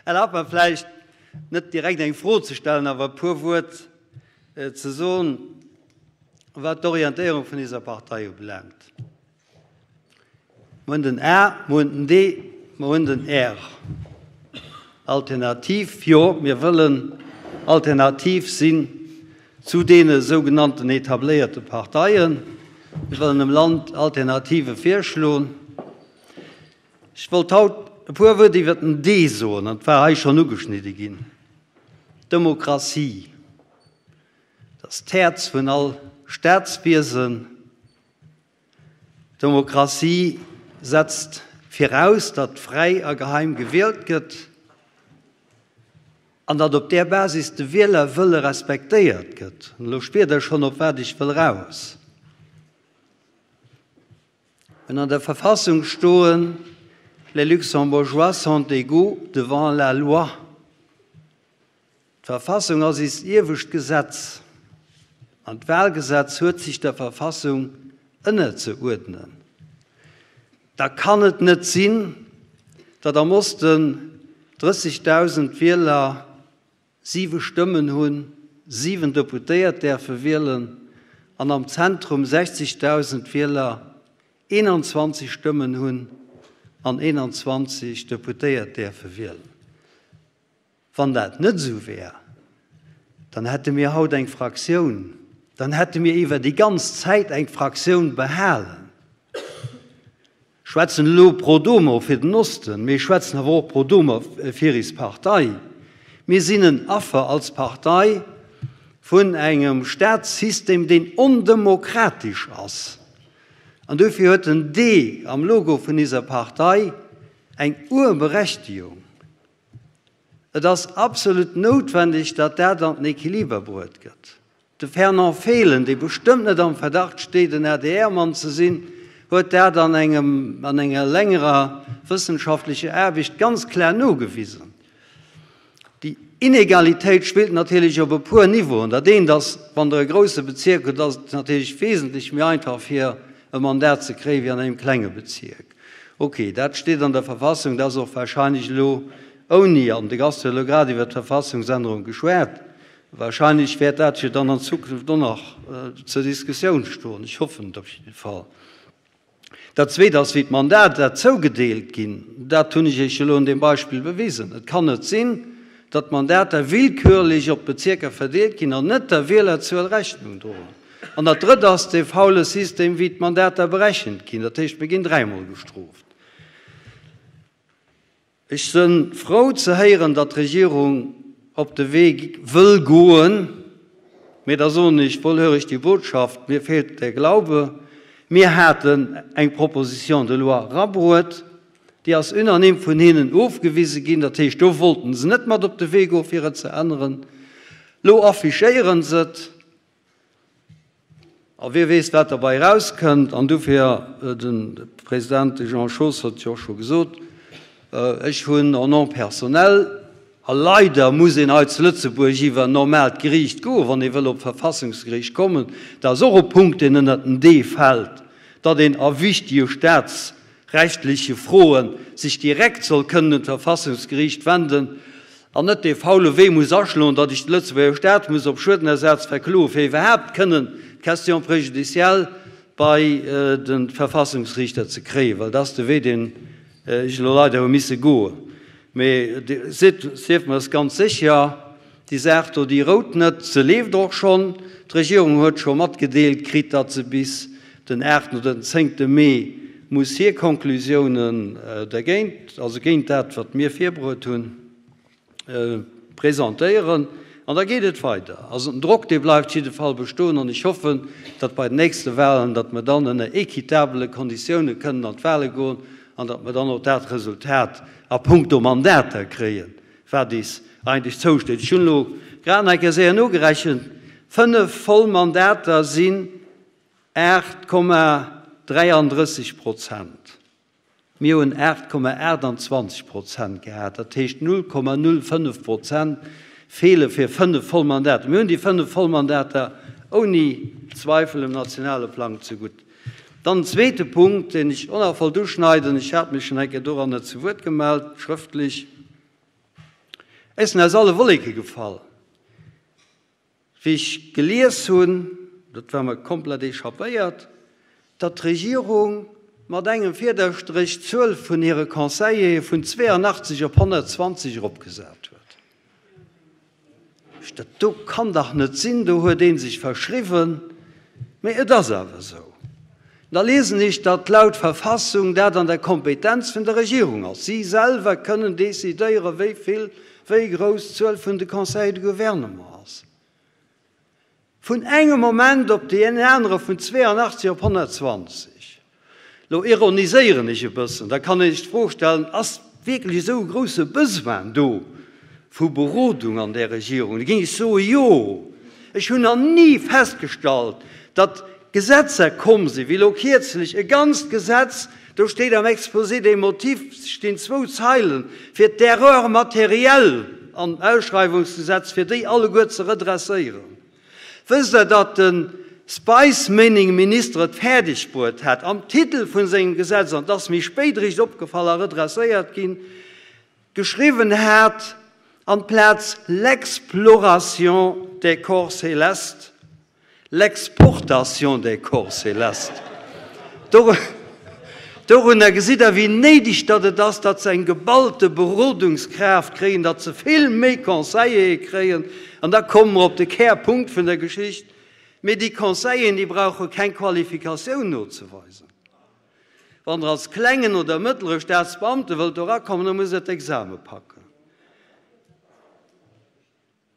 Erlaabt mer vläicht net direkt eng Fro ze stellen, awer e puer Wuert ze soen, wat d'Orientéierung vun iser Partei ubelaangt. Mer hunn den A, mer hunn den D, mer hunn den R. Alternativ, jo, mir wëllen alternativ sinn zu deene sougenannten etabléierte Parteien. Mir wëllen dem Land Alternative virschloen. Ech wollt haut e puer Wuert iwwert den D soen, an et war hei schonn ugeschnidde ginn, Demokratie. Dat ass d'Häerz vun all Staatswiesen. D'Demokratie setzt viraus, datt fräi a geheim gewielt gëtt an datt op där Basis de Wielerwëlle respektéiert gëtt. An elo spiert Der schonn, op wat ech wëll eraus. Wenn an der Verfassung stoen, Les Luxembourgeois sont égaux devant la loi, D'Verfassung ass eist iewescht Gesetz an d'Wahlgesetz huet sech der Verfassung ënnerzeuerdnen. Da kann et net sinn, datt am Osten 30.000 Wieler siwe Stëmmen hunn, siwen Deputéiert däerfe wielen an am Zentrum 60.000 Wieler 21 Stëmmen hunn an 21 Deputéiert däerfe wielen. Wann dat net esou wär, dann hätte mir haut eng Fraktioun, dann hätte mir iwwer déi ganz Zäit eng Fraktioun behalen. Ech schwätzen elo pro domo fir den Osten, mee ech schwätzen awer och pro domo fir is Partei. Mir sinn en Affer als Partei vun engem Staatssystem, deen ondemokratesch ass. An dofir huet den D am Logo vun iser Partei eng Urberechtigung. Et ass absolut noutwendeg, datt dat an den Equiliber bruet gëtt. De Fernand Fehlen, dee bestëmmt net am Verdacht steet, en ADR-Mann ze sinn, huet dat an engem, an enger längerer wëssenschaftlecher Aarbecht ganz klar nogewisen. Déi Inegalitéit spillt natierlech op e puer Niveauen. Dat eent ass, wann Der e grousse Bezierk hutt, ass et natierlech wesentlech méi einfach, fir e Mandat ze kréien, wéi an engem klenge Bezierk. Ok, dat steet an der Verfassung, dat ass och wahrscheinlech elo ouni, an de Gast huet elo grad iwwert d'Verfassungsännerung geschwat, wahrscheinlech wäert dat jo dann an Zukunft och nach zur Diskussioun stoen. Ech hoffen et op jidde Fall. Dat Zweet ass, wéi d'Mandater zougedeelt ginn. Dat hunn ech Iech elo un deem Beispill bewisen. Et kann net sinn, datt d'Mandater willkürlech op d'Bezierker verdeelt ginn an net der Wielerzuel Rechnung droen. An dat Drëtt ass dee faule System, wéi d'Mandater berechent ginn. Dat heescht, mir ginn dräimol gestrooft. Ech si frou ze héieren, datt d'Regierung op de Wee wëll goen. Mee da soen ech, Wohl höre ich die Botschaft, mir fehlt der Glaube. Mir haten eng Proposition de loi erabruet, déi ass unanime vun hinnen ofgewise ginn. Dat heescht, do wollten se net mat op de Wee goen, fir et ze änneren. Elo affichéiere se et. A wie weess, wat derbei erauskënnt. An dofir, de President, de Jean Schoos huet et jo och scho gesot, ech hunn en nom personnel, a leider muss een hei zu Lëtzebuerg iwwer en normaalt Geriicht goen, wann ee wëll op d'Verfassungsgeriicht kommen, dat ass och e Punkt, deen ënnert den D fält, datt een a wichtige staatsrechtliche Froe sech direkt soll kënnen un d'Verfassungsgeriicht wenden an net dee faule Wee muss aschloen, datt ech de Lëtzebuerger Staat muss op Schuedenersaz verkloen, fir iwwerhaapt kënnen d'Question préjudicielle bei de Verfassungsriichter ze kréien, well dat ass de Wee, deen ech elo leider hu misse goen. Mee sief mer es ganz sécher, Déi Saach do, déi rout net, se leeft och schonn. D'Regierung huet scho matgedeelt kritt, datt se bis den aachten oder den zéngte Mee muss hir Konklusiounen dergéint, also géint dat, wat mir virbruet hunn, presentéieren. An da geet et weider. Also den Drock, dee bleift jidde Fall bestoen. An ech hoffen, datt bei den nächste Wahlen, datt mer dann ënner équitabele Konditioune kënnen an d'Wahle goen an datt mer dann och dat Resultat a puncto Mandater kréien, wat is eigentlech zousteet. Ech hunn elo grad nach eng Kéier séier nogerechent, 5 voll Mandater sinn 8,33 Prozent. Mir hunn 8,28 Prozent gehat, dat heescht 0,05 Prozent feele fir 5 voll Mandater. Mir hunn déi 5 voll Mandater ouni Zweifel um nationale Plang zegutt. Dann den zweete Punkt, deen ech och nach wollt uschneiden, ech hat mech schonn eng Kéier doranner zu Wuert gemellt, schrëftlech. Ech sinn aus alle Wolleke gefall, wéi ech gelies hunn, dat war mer komplett échappéiert, datt d'Regierung mat engem Fiederstréch d'Zuel vun hire Conseillere vun 82 op 120 eropgesat huet. Dat do kann dach net sinn, do huet ee sech verschriwwen. Mee et ass awer esou. Da liesen ech, datt laut Verfassung dat an der Kompetenz vun der Regierung ass. Si selwer kënnen decidéieren, wéi vill, wéi grouss d'Zuel vun de Conseillers de gouvernement ass. Vun engem Moment op deen anere vun 82 op 120. Lo ironiséieren ech e bëssen, da kann ee sech d'Fro stellen, Ass wierklech esou e grousse Besoin do vu Berodung an där Regierung? Da géing ech soe jo. Ech hunn nach ni festgestallt, datt Gesetzer komm sinn, wéi elo kierzlech e ganzt Gesetz, do steet am Exposé des motifs stinn zwou Zeilen, fir d'Erreurs matérielles am Ausschreiwungsgesetz, fir déi alleguer ze redresséieren. Wësst Der, datt de Spice-Mining-Minister et fäerdeg bruet hat, am Titel vun sengem Gesetz, an et ass méi spéit eréischt opgefall a redresséiert ginn, geschriwwen hat, amplaz l'exploration des corps célestes, L'exportation des corps célestes. Dorunner gesitt Der, wéi néideg datt et ass, datt se eng geballte Berodungskraaft kréien, datt se vill méi Conseillere kréien. An da komme mer op de Kärpunkt vun der Geschicht, Mee déi Conseilleren, déi brauche keng Qualifikatioun nozeweisen. Wann Der als klengen oder mëttlere Staatsbeamte wëllt do erakommen, da musst Der d'Exame packen.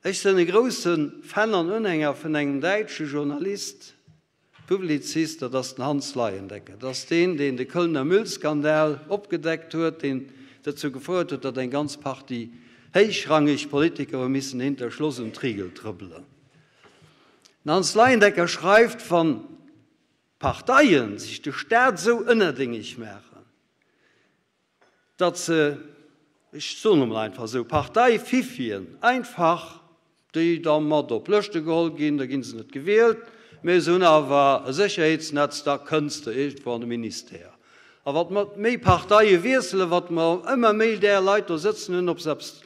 Ech sënn e grousse Fan an Unhänger vun engem däitsche Journalist, Publizist, dat ass den Hans Leyendecker. Dat ass deen, deen de Kölner Müllskandal opgedeckt huet, deen dozou gefouert huet, datt eng ganz Partie héichrangeg Politiker hu missen hinter Schloss und Riegel trëppelen. Den Hans Leyendecker schreift, wann d'Parteien sech de Staat esou ënnerdéngeg maachen, datt se, ech soen emol einfach esou, Parteififfien einfach, déi da mat op Lëschte geholl ginn, da gi se net gewielt, mä se hunn awer e Sécherheetsnetz, da kënns de iergendwou an de Ministère. A wat mer méi Parteie wiesselen, wat mer ëmmer méi där Leit do sëtzen hunn, ob se eppes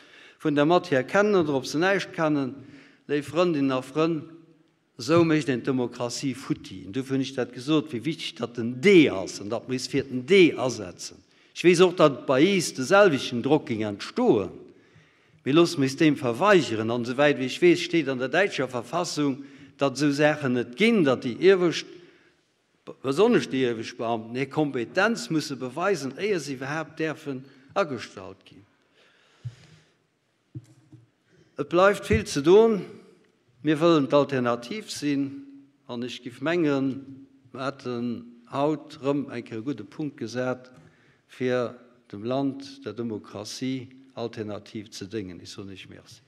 vun der Matière kennen oder ob se näischt kennen, léif Frëndinnen a Frënn, Esou mécht een d'Demokratie futti. An dofir hunn ech dat gesot, wéi wichteg datt den D ass an datt mer is fir den D asetzen. Ech weess och, datt bei is de selwechten Drock géing entstoen, mee loosse mer is deem verweigeren. An esouwäit wéi ech weess, steet an der däitscher Verfassung, datt esou Saachen net ginn, datt déi iewescht, besonnesch déi iewescht Beamten hir Kompetenz musse beweisen, éier se iwwerhaapt däerfen agestallt ginn. Et bleift vill ze don. Mir wëllen d'Alternativ sinn an ech giff mengen, mer hätten haut erëm eng Kéier e gudde Punkt gesat, fir dem Land, der Demokratie alternativ ze déngen. Ech soen Iech Merci.